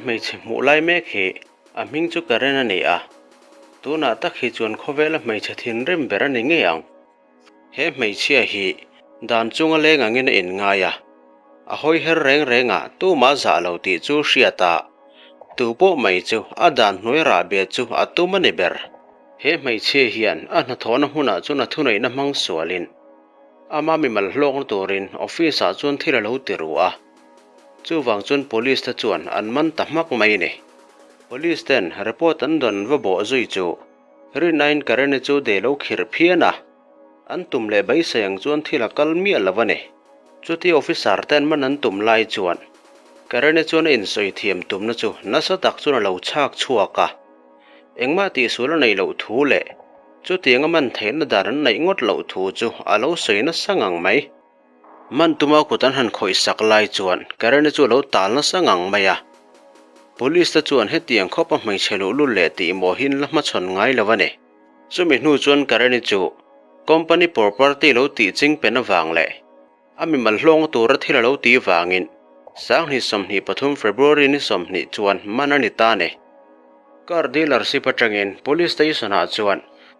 hmeichhe hmuh lai mek hi a hming chu Karen a ni a, tunah tak hi chuan khawvela hmeichhe thinrim ber a ni ngei ang. He hmeichhia hi dan chunga leng angin a inngai a, a hawi her reng reng a tumah zah lo tih chu hriat a, tu pawh mai chu a dan hnuai rah be chu a tum a ni ber. He hmeichhia hian a hnathawhna hmunah chuan a thuneihna hmang sualin ama mimal hlawkna turin office ah chuan thil a lo ti ru a, chuvang chuan police te chuan an man ta hmak mai a ni. Police ten report an dawn va bawh zui chu Rinaiin Karen-i chu de lo khirh phian a, an tum leh beisei ang chuan thil a kal miah lo a ni. Chuti officer ten man an tum lai chuan Karen-i chuan a insawi thiam tumna chu nasa tak chuan a lo chhak chhuak a, engmah tihsual a neih loh thu leh chutianga man theihna dan an neih ngawt loh thu chu a lo sawi nasa ngang mai. Man tuma kut an han khawih sak lai chuan Karen-i chu a lo tal nasa ngang mai a. Police te chuan hetiang khawp a hmeichhe luhlul leh tih mawhin la hmachhawn ngai lo a ni. Chumi hnu chuan Karen-i chu company property lo tih ching pen avang leh a mimal hlawng tura thil a lo tih vangin 2023 February ni 20 chuan man a ni ta a ni. Car dealership atangin Police Station ah chuan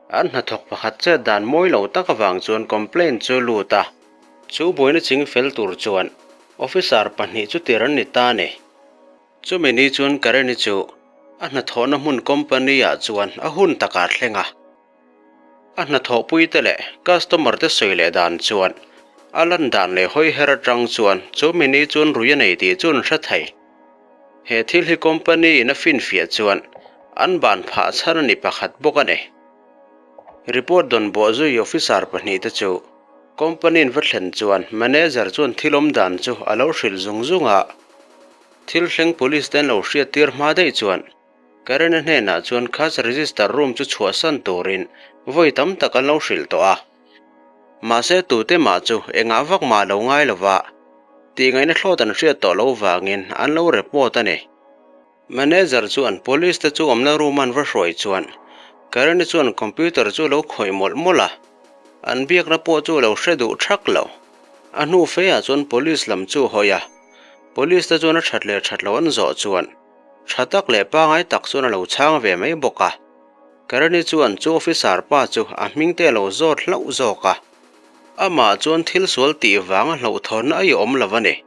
an hnathawk pakhat chet dan mawi lo tak avang chuan complaint chu lut a, chu buaina ching fel tur chuan officer pahnih chu tir an ni ta a ni. Chumi ni chuan Karen-i chu a hnathawhna hmun company ah chuan a hun takah thleng a. A hnathawhpuite leh customer te sawi leh dan chuan a lan dan leh hawi her atang chuan chu mini chuan rui a nei tih chu an hre thei. He thil hi company in a finfiah chuan an ban phah chhan a ni pakhat bawk a ni. Report dawn bawhzui officer pahnih te chu company in va thlen chuan manager chuan thil awm dan chu a lo hrilh zung zung a. Thil thleng police te an lo hriattir hma daih chuan Karen-a hnenah chuan cash register room chu chhuahsan turin vawi tam tak an lo hrilh tawh a. Mahse tute mah chu engah vak mah lo ngai lo va, tihngaihna thlawt an hriat tawh lo vangin an lo report a ni. Manager chuan police te chu awmna room an va hruai chuan Karen-i chuan computer chu a lo khawih mawlh mawlh a, an biakna pawh chu a lo hre duh thak lo. A hnu feah chuan police lam chu a hawi a, police te chuan a that leh that lo an zawh chuan Tha tak leh pangai tak chuan a lo chhang ve mai bawk a. Karani chuan chu officer pa chu a hming te a lo zawt hlauh zawk a. Amah chuan thil sual tih vanga hlauhthawnna a i awm lo a ni.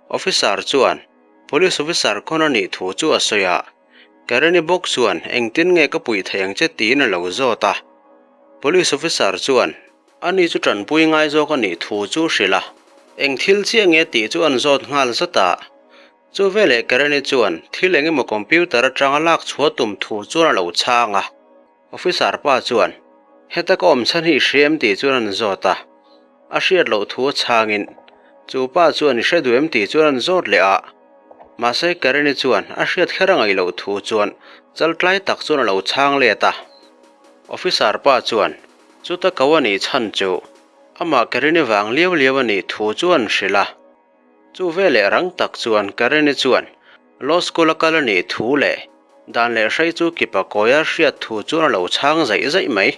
Officer chuan Police officer khawn a nih thu chu a sawi a. Karani bawk chuan engtin nge ka puih thei ang che tiin a lo zawt a. Police officer chuan ani chu tanpui ngai zawk a nih thu chu hrilh a. Eng thil chiah nge tih chu an zawt nghal zat a. Chu veleh Karen-i chuan thil eng emaw computer atanga lak chhuah tum thu chuan a lo chhang a. Officer pa chuan, Heta ka awm chhan hi i hria em tih chuan an zawt a. A hriat loh thu a chhangin, chu pa chuan i hre duh em tih chuan an zawt leh a. Mahse Karen-i chuan a hriat kher a ngaih loh thu chuan chal tlai tak chuan a lo chhang let a. Officer pa chuan, Chuta ko a nih chhan chu amah Karen-i vang liau liau a nih thu chu an hrilh a. Chu veleh rang tak chuan Karen-i chuan Law School a kal a nih thu leh dan leh hrei chu kipa kawia hriat thu chuan a lo chhang zaih zaih mai.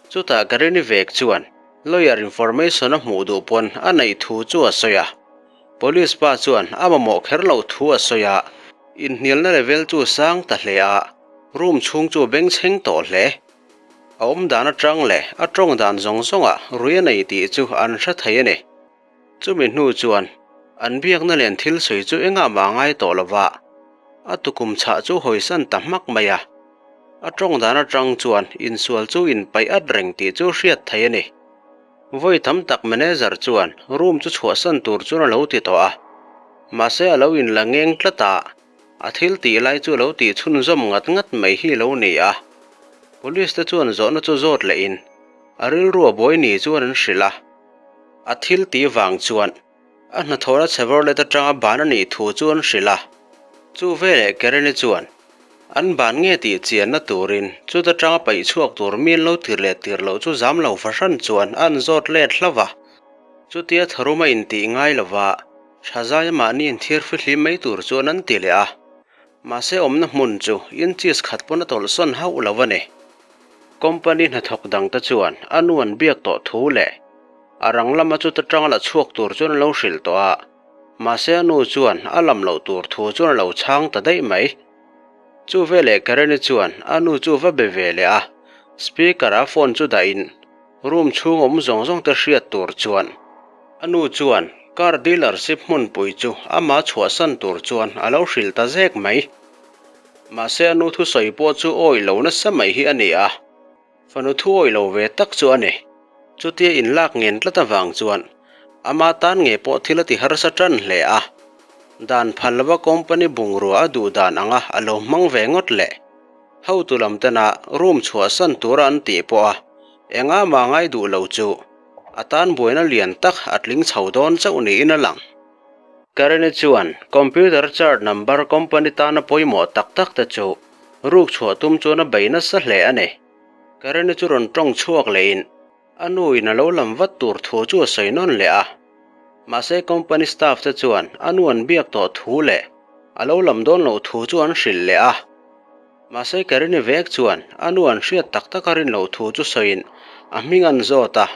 Chutah Karen-i vek chuan lawyer information a hmuh duh pawn a neih thu chu a sawi a. Police pa chuan a mamawh kher loh thu a sawi a, inhnialna level chu sang ta hle a, room chhung chu a bengchheng tawh hle. A awm dan atang leh a tawng dan zawng zawngah rui a nei tih chu an hre thei a ni. Chumi hnu chuan an biakna len thil sawi chu engah mah ngai tawh lo va, a tukum chhah chu hawisan ta hmak mai a. A tawng dan atang chuan insual chu inpaih at reng tih chu hriat theih a ni. Vawi tam tak manager chuan room chu chhuahsan tur chuan a lo ti tawh a, mahse a lo inla ngeng tlat a, a thil tih lai chu a lo tih chhunzawm ngat ngat mai hi a lo ni a. Police te chuan zawhna chu zawt lehin a rilru a buai ni chuan an hrilh a. A thil tih vang chuan a hnathawhna Chevrolet atanga ban a nih thu chu an hrilh a. Chu veleh Karen-i chuan an ban nge tih chianna turin chuta tanga paih chhuak tur mi an lo tir leh tir loh chu zam lo fahran chuan a an zawt let hlauh a. Chutia tharum a intih ngai lova tha zaia mahni inthiar fihlim mai tur chuan an ti leh a. Mahse awmna hmun chu inches khat pawn a tawlhsawn hauh lo a ni. Company hnathawk dangte chuan a nu an biak tawh thu leh a rang lama chuta tanga la chhuak tur chuan an lo hrilh tawh a. Mahse a nu chuan a lam loh tur thu chuan a lo chhang ta daih mai. Chu veleh Karen-i chuan a nu chu va be ve leh a, speaker-a phone chu dahin room chhung awm zawng zawng te hriat tur chuan a nu chuan car dealership hmunpui chu amah chhuahsan tur chuan a lo hrilh ta zek mai. Mahse a nu thusawi pawh chu awih lo nasa mai hi a ni a. Fanu thu awih lo ve tak chu a ni. Chutia inlak ngen tlat avang chuan ama tan nge pawh thil a ti harsa tan hle a. Dan phal lova company bungrua a duh dan anga a lo hmang ve ngawt le. Hotu lam tena room chhuahsan tura an tih pawh a enga mah ngai duh lo chu a tan buaina lian tak a tling chho dawn chauh niin a lang. Karen-i chuan computer chart number company tana pawimawh tak tak te chu Ruk chhuah tum chuan a bei nasa hle a ni. Karen-i chu rawn tawng chhuak lehin a nu in a lo lam vat tur thu chu a sawi nawn leh a. Mahse company staff te chuan a nu an biak tawh thu leh a lo lam dawn loh thu chu an hrilh leh a. Mahse Karen-i vek chuan a nu an hriat tak tak a rin loh thu chu sawiin a hming an zawt a.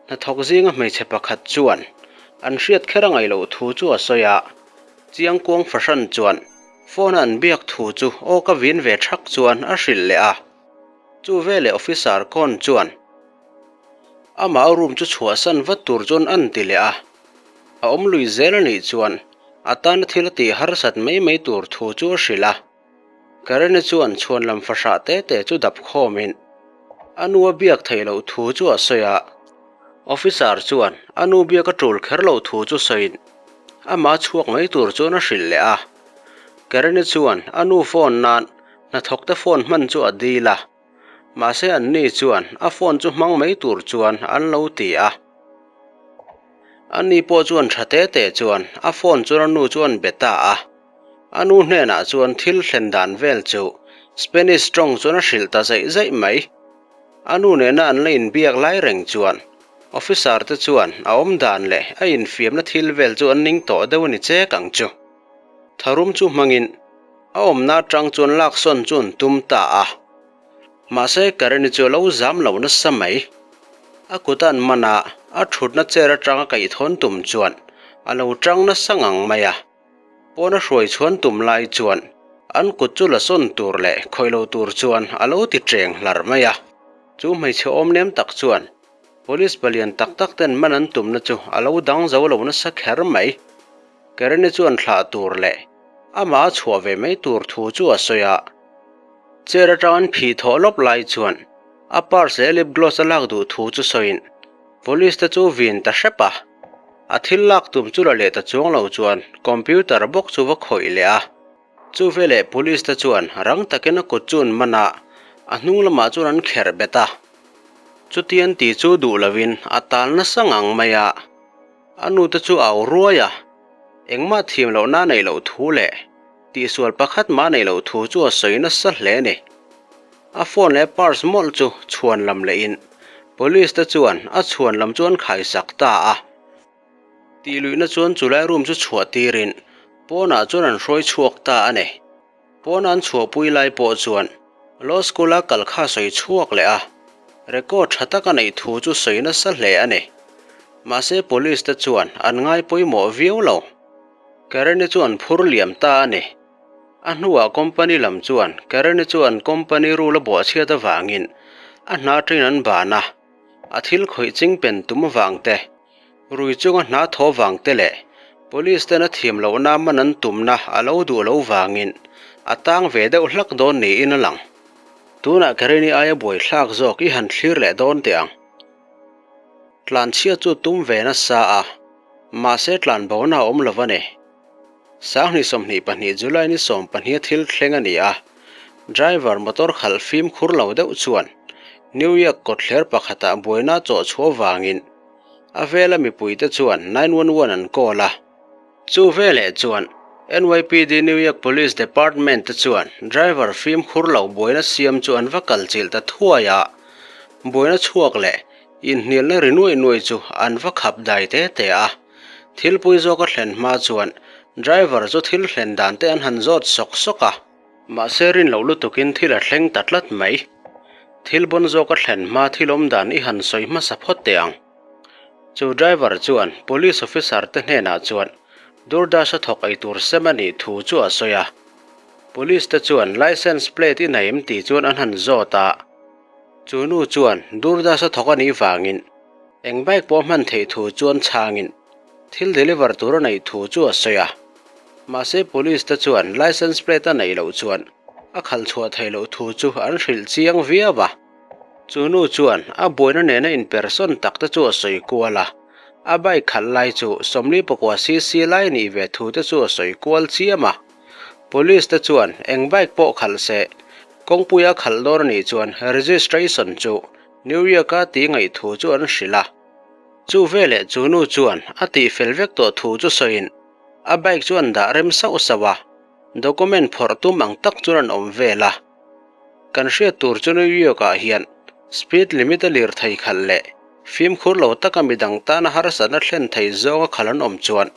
Hnathawk zinga hmeichhe pakhat chuan an hriat kher a ngaih loh thu chu a sawi a, Chiangkuang fahran chuan phone a an biak thu chu aw ka vin ve thak chuan a hrilh leh a. Chu veleh officer kawn chuan amah a room chu chhuahsan vat tur chuan an ti leh a, a awm lui zel a nih chuan a tana thil a tih harsat mai mai tur thu chu a hrilh a. Karen-i chuan chhuan lam fahrah te te chu dap khawmin a nu a biak theih loh thu chu a sawi a. Officer chuan a nu biak a tul kher loh thu chu sawiin amah chhuak mai tur chuan a hrilh leh a. Karen-i chuan a nu phone nan hnathawkte phone hman chu a dil a, mahse anni chuan a phone chu hmang mai tur chuan an lo ti a. Ani pawh chuan tha te te chuan a phone chuan a nu chu an be ta a. A nu hnenah chuan thil thlen dan vel chu Spanish tawng chuan a hrilh ta zaih zaih mai. A nu nena an la inbiak lai reng chuan officer te chuan a awm dan leh a infiamna thil vel chu an ning tawh deuh a ni chek ang chu. Tharum chu hmangin a awmna atang chuan laksawn chu an tum ta a. Mahse Karen-i chu a lo zam lo nasa mai. A kut a an man a, a thutna chair atanga kaihthaw'n tum chuan a lo tang nasa ngang mai a. Pawna hruai chhuan tum lai chuan an kut chu la sawn tur leh khawih lo tur chuan a lo ti cheng hlar mai a. Chu hmeichhe awm nem tak chuan Police palian tak tak ten man an tumna chu a lo dang zo lo nasa kher mai. Karen-i chuan thlah tur leh amah a chhuah ve mai tur thu chu a sawi a. Chair atang an phih thawh lawp lai chuan a purse leh lip gloss a lak duh thu chu sawiin Police te chu vin ta hrep a, a thil lak tum chu la leh ta chuang lo chuan computer bawk chu va khawih leh a. Chu veleh police te chuan rang takin a kut chu an man a, a hnung lamah chuan an kherh bet a. Chutian tih chu duh lovin a tal nasa ngang mai a, a nu te chu au ruai a, engmah thiam lohna a neih loh thu leh tihsual pakhat mah neih loh thu chu a sawi nasa hle a ni. A phone leh purse mawlh chu chhuan lam lehin Police te chuan a chhuan lam chu an khaisak ta a. Tih luihna chuan chulai room chu chhuah tirin pawnah chuan an hruai chhuak ta a ni. Pawna an chhuahpui lai pawh chuan Law School a kal kha sawi chhuak leh a, record tha tak a neih thu chu sawi nasa hle a ni. Mahse Police te chuan an ngai pawimawh viau lo. Karen-i chu an phur liam ta a ni. A hnuah company lam chuan Karen-i chu an company rule a buahchhiat avangin a hna atangin an ban a, a thil khawih ching pen tum avang te, rui chunga hna thaw vang te leh police ten a thiam lohna man an tumna a lo duh lo vangin a tang ve deuh hlak dawn niin a lang. Tunah Karen-i aia buaithlak zawk i han thlir leh dawn teh ang. Tlanchhia chu tum ve nasa a, mahse tlanbona a awm lo va ni. Sanghnih 22 July ni 12 a thil thleng a ni a, driver motor khalh fimkhur lo deuh chuan New York kawtthler pakhatah buaina chawh chhuah vangin a vela mipuite chuan 911 an call a. Chu veleh chuan NYPD New York Police Department te chuan driver fimkhur lo buaina siam chu an va kalchilh ta thuai a, buaina chhuak leh inhnialna ri nuai nuai chu an va khap dai te te a. Thilpui zawk a thlen hma chuan driver chu thil thlen dan te an han zawt sawk sawk a. Mahse rin loh lutukin thil a thleng ta tlat mai. Thil bawn zawk a thlen hma thil awm dan i han sawi hmasa phawt teh ang. Chu driver chuan police officer te hnenah chuan. DoorDash a thawk ei tur sem a nih thu chu a sawi a. Police te chuan licence plate i nei em tih chuan an han zawt a. Chu nu chuan DoorDash a thawk a nih vangin eng bike pawh hman theih thu chuan chhangin thil deliver tur a neih thu chu a sawi a. Mahse police te chuan licence plate a neih loh chuan a khalh chhuah theih loh thu chu an hrilh chiang viau a. Chu nu chuan a buaina nena inpersawn tak te chu a sawi kual a, a bike khalh lai chu 44 cc lai nih ve thu te chu a sawi kual chiam a. Police te chuan eng bike pawh khalh se, kawngpuia khalh dawn a nih chuan registration chu New York-a tih ngaih thu chu an hrilh a. Chu veleh chu nu chuan a tihfel vek tawh thu chu sawiin a bike chu an dah rem sauh sauh a, document phawrh tum ang tak chuan an awm vel a. Kan hriat tur chu New York-ah hian speed limit a lirthei khalh leh fimkhur lo taka midang tana harsatna thlen thei zawnga khalh an awm chuan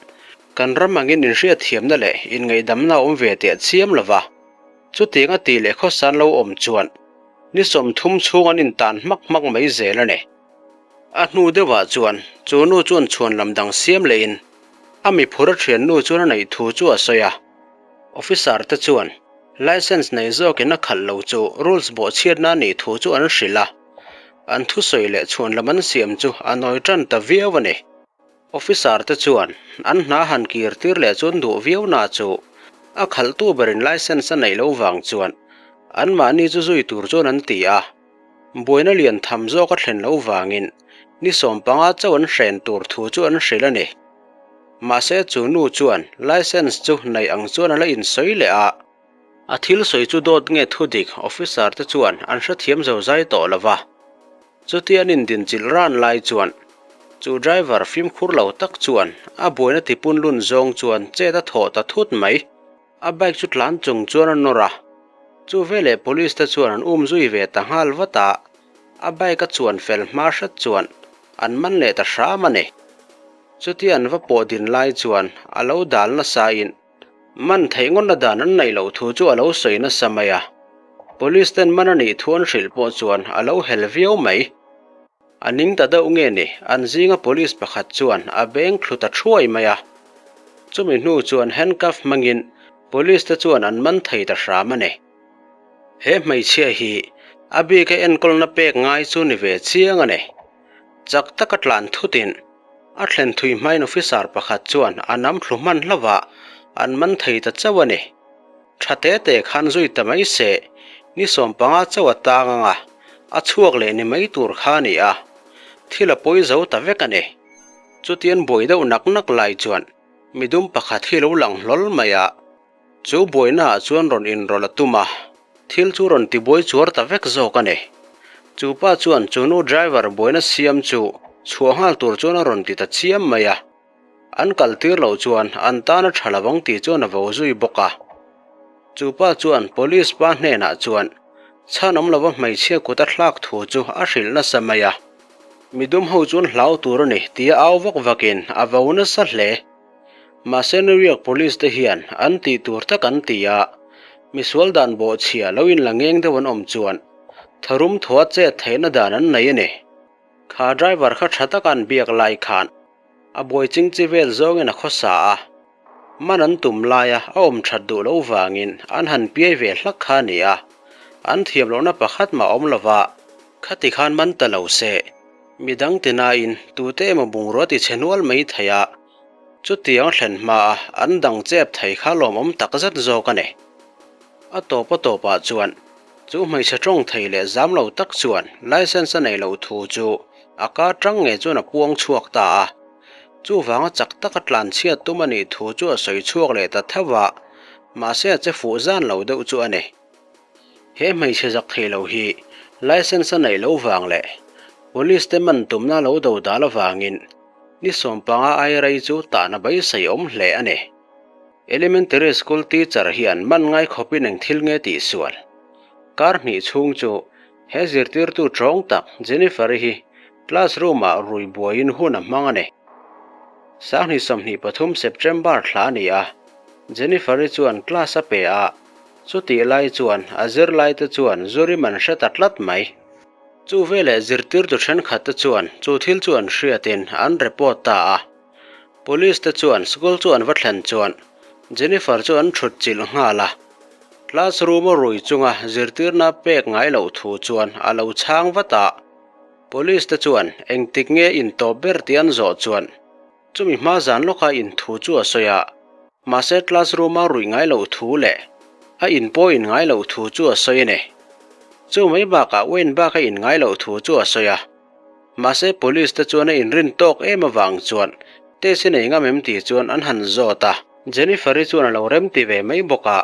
kan ram angin inhriatthiamna leh inngaihdamna a awm ve teh chiam lo va. Chutiang a tih leh khawsan lo awm chuan ni 30 chhung an intan hmak hmak mai zel a ni. A hnu deuhah chuan chu nu chuan chhuan lam dang siam lehin a miphur a thiannu chuan a neih thu chu a sawi a. Officer te chuan Licence nei zawkin a khalh lo chu rules bawhchhiatna a nih thu chu an hrilh a, an thusawi leh chhuanlam an siam chu a nawi tan ta viau a ni. Officer te chuan an hna han kir tir leh chuan duh viau na chu a khalhtu berin licence a neih loh vang chuan anmahni chu zui tur chuan an ti a, buaina lian tham zawk a thlen loh vangin ni 15 chauh an hren tur thu chu an hrilh a ni. Mahse chu nu chuan licence chu neih ang chuan a la insawi leh a. A thil sawi chu dawt nge thudik officer te chuan an hrethiam zo zai tawh lo va. Chutia an indinchilh ran lai chuan chu driver fimkhur lo tak chuan a buaina tipun lun zawng chuan chet a thawh ta thut mai. A bike chu tlan chung chuan a nawr a. Chu veleh police te chuan an um zui ve ta nghal vat a. A bike a chuan fel hma hret chuan an man leh ta hram a ni. Chutia an va pawh din lai chuan a lo dal nasa in man theih ngawtna dan an neih loh thu chu a lo sawi nasa mai a. Police ten man a nih thu an hrilh pawh chuan a lo hel viau mai. A ning ta deuh nge ni, an zinga police pakhat chuan a beng thlu ta thuai mai a. Chumi hnu chuan handcuff hmangin police te chuan an man thei ta hram a ni. He hmeichhia hi a bika enkawlna pek ngai chu ni ve chiang a ni. Chak taka tlan thutin a thlen thui hmain officer pakhat chuan a nam thlu hman hlauh a, an man thei ta chauh a ni. Tha te te khan zui ta mai se, ni 15 chauh a tang ang a, a chhuak leh ni mai tur kha a ni a, thil a pawi zo ta vek a ni. Chutian buai deuh nak nak lai chuan midum pakhat hi lo lang hlawl mai a, Chu buainaah chuan rawn inrawlh a tum a, thil chu rawn tibuai chuar ta vek zawk a ni. Chu pa chuan chu nu driver buaina siam chu chhuah nghal tur chuan a rawn ti ta chiam mai a. An kal tir loh chuan an tan a tha lo ang tih chuan a vo zui bawk a. Chu pa chuan police pa hnenah chuan chhan awm lova hmeichhia kut a thlak thu chu a hrilh nasa mai a. Midum ho chuan hlau tur a ni tia au vak vakin a vo nasa hle. Mahse New York Police te hian an tih tur tak an ti a, misual dan bawhchhia lo inla ngeng deuh an awm chuan tharum thua chet theihna dan an nei a ni. Kha driver kha tha taka an biak lai khan a buai chingchi vel zawngin a khawsa a, man an tum laia a awm that duh loh vangin an han piai ve hlak kha a ni a, an thiam lohna pakhat mah awm lova khati khan man ta lo se. Midang tinain tute emaw bungrua ti chhe nual mai thei a, chutiang thlen hmaa an dang chep thei kha lawmawm tak zet zawk a ni. A tawp a tawpah chuan chu hmeichhe tawng thei leh zam lo tak chuan licence a nei loh thu chu a ka tang nge chuan a puang chhuak ta a. Chuvanga chak taka tlan chhiat tum a nih thu chu a sawi chhuak leh ta tho va, mahse a che fuh zan lo deuh chu a ni. He hmeichhe zak thei lo hi licence a neih loh vang leh police te man tumna lo do dal avangin ni 15 ai rei chu tahna beisei awm hle a ni. Elementary school teacher hian man ngai khawpin eng thil nge tih sual? Kar hnih chhung chu he zirtirtu tawng tak Jennifer-i hi classroom ah rui buaiin hun a hmang a ni. 2023 September thla a ni a, Jennifer-i chuan class a pe a, Chutih lai chuan a zirlaite chuan zurim an hre ta tlat mai. Chu veleh zirtirtu thenkhatte chuan chu thil chu an hriatin an report ta a. Police te chuan school chu an va thlen chuan Jennifer chu an thut chilh nghal a. Class room a rui chunga zirtirna pek ngai loh thu chuan a lo chhang vat a. Police te chuan engtik nge intawp ber tih an zawh chuan chumi hma zan lawka inthu chu a sawi a. Mahse class room a ruih ngai loh thu leh a in pawh in ngai loh thu chu a sawi a ni. Chu mai bakah Wayne bak a in ngai loh thu chu a sawi a. Mahse police te chuan a inrin tawk em avang chuan test i nei ngam em tih chuan an han zawt a. Jennifer-i chuan a lo rem ti ve mai bawk a.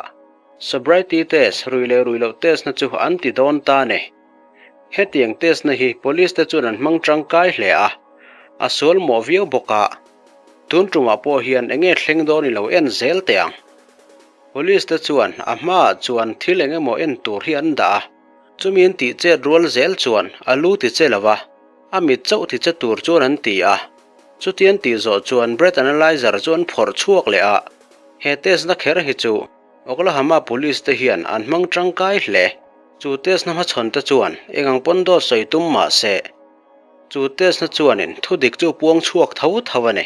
Sobriety test, ruih leh ruih loh test na chu an ti dawn ta a ni. Hetiang test na hi police te chuan an hmang tangkai hle a, a sual mawh viau bawk a. Tun tumah pawh hian enge thleng dawn i lo en zel teh ang. Police te chuan a hmaah chuan thil eng emaw en tur hi an dah a, chumi an tih chet rual zel chuan a lu ti che lo va, a mit chauh ti che tur chuan an ti a. Chuti an tih zawh chuan breath analyzer chu an phawrh chhuak leh a, he test na kher hi chu Oklahoma police te hian an hmang tangkai hle. Chu test na hmachhawn te chuan eng ang pawn dawt sawi tum mah se, Chu test na chuanin thudik chu puang chhuak tho tho a ni.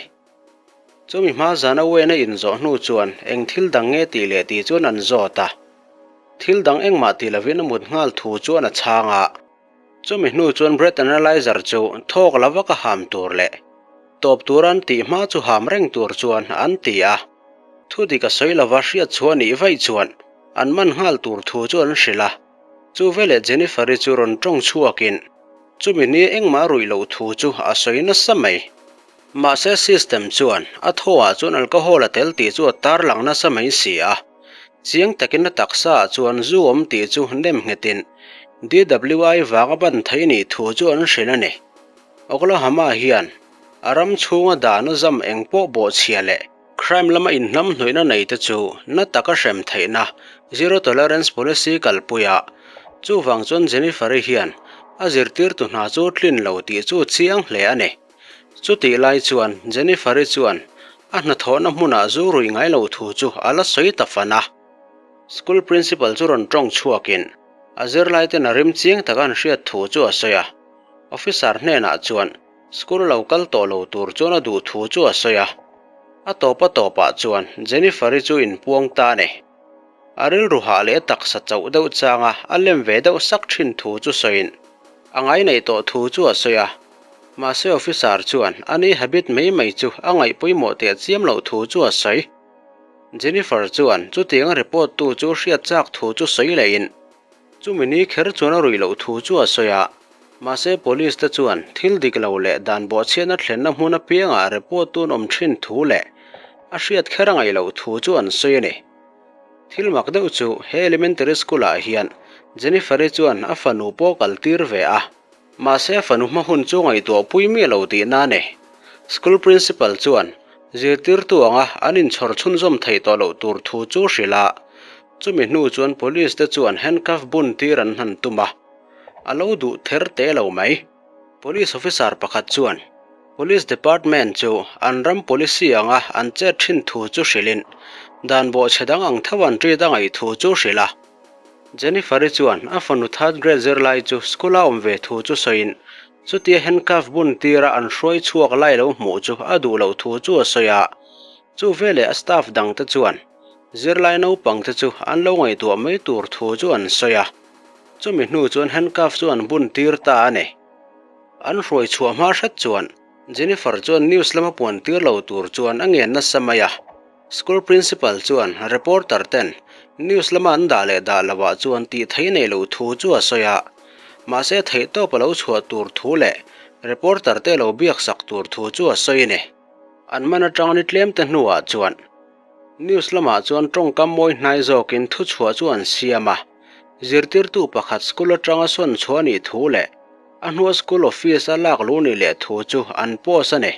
Chumi hma zana Wayne a inzawh hnu chuan eng thil dang nge tih leh tih chuan an zawt a. Thil dang engmah ti lovin a mut nghal thu chuan a chhang a. Chumi hnu chuan breath analyzer chu thawk la vak a ham tur leh tawp tura an tih hma chu ham reng tur chuan an ti a. Thudik a sawi lova hriat chhuah nih vaih chuan an man nghal tur thu chu an hrilh a. Chu veleh Jennifer-i chu rawn tawng chhuakin chumi ni engmah ruih loh thu chu a sawi nasa mai. Mahse system chuan a thawhah chuan alcohol a tel tih chu a tarlang nasa mai si a. Chiang takin a taksaah chuan zu awm tih chu nem nghetin DWI vanga ban thei nih thu chu an hrilh a ni. Oklahoma hian a ram chhunga dahna zam engpawh bawhchhia leh Crime lama inhnamhnawihna neite chu na taka hrem theihna Zero Tolerance Policy kalpui a, chuvang chuan Jennifer-i hian a zirtirtu hna chu tlin lo tih chu chiang hle a ni. Chutih lai chuan Jennifer-i chuan a hnathawhna hmunah zu ruih ngai lo thu chu a la sawi ta fan a. School Principal chu rawn tawng chhuakin a zirlaiten a rim chiang taka an hriat thu chu a sawi a. Officer hnenah chuan School lo kal tawh lo tur chuan a duh thu chu a sawi a. A tawp a tawpah chuan Jennifer-i chu inpuang ta a ni. A rilru hah leh taksa chauh deuh changa a lem ve deuh sak thin thu chu sawiin a ngainaih tawh thu chu a sawi a. Mahse officer chuan ani habit mai mai chu a ngaih pawimawh teh chiam loh thu chu a sawi. Jennifer chuan chutianga report tu chu hriat chak thu chu sawi lehin Chumi ni kher chuan a ruih loh thu chu a sawi a, mahse police te chuan thil dik lo leh dan bawhchhiatna thlenna hmun apiangah report tun awm thin thu leh a hriat kher a ngaih loh thu chu an sawi a ni. Thil mak deuh chu he elementary school ah hian Jennifer-i chuan a fanu pawh kal tir ve a, mahse a fanu hma hun chu ngaihtuah pui miah lo tihna a ni. School principal chuan zirtirtu anga an inchhawr chhunzawm theih tawh loh tur thu chu hrilh a, Chumi hnu chuan police te chuan handcuff bun tir an han tum a, a lo duh ther te lo mai. Police officer pakhat chuan Police department chu an ram policy anga an chet thin thu chu hrilhin dan bawhchhe dang ang tho an treat a ngaih thu chu hrilh a. Jennifer-i chuan a fanu third grade zirlai chu school-a awm ve thu chu sawiin chutia handcuff bun tira an hruai chhuak lai lo hmuh chu a duh loh thu chu a sawi a. Chu veleh a staff dangte chuan Zirlai naupangte chu an lo ngaihtuah mai tur thu chu an sawi a, chumi hnu chuan handcuff chu an bun tir ta a ni. An hruai chhuah hma hret chuan Jennifer chuan news lama puan tir lo tur chuan a ngen nasa mai a. School principal chuan reporter ten news lama an dah leh dah lovah chuan tih thei nei lo thu chu a sawi a, mahse theihtawp a lo chhuah tur thu leh reporter te lo biak sak tur thu chu a sawi a ni. An man atang ni tlem te hnuah chuan News lamah chuan tawngkam mawi hnai zawkin thuchhuah chu an siam a, zirtirtu pakhat school atanga sawn chhuah a nih thu leh a hnua school office a lak luh nih leh thu chu an post a ni.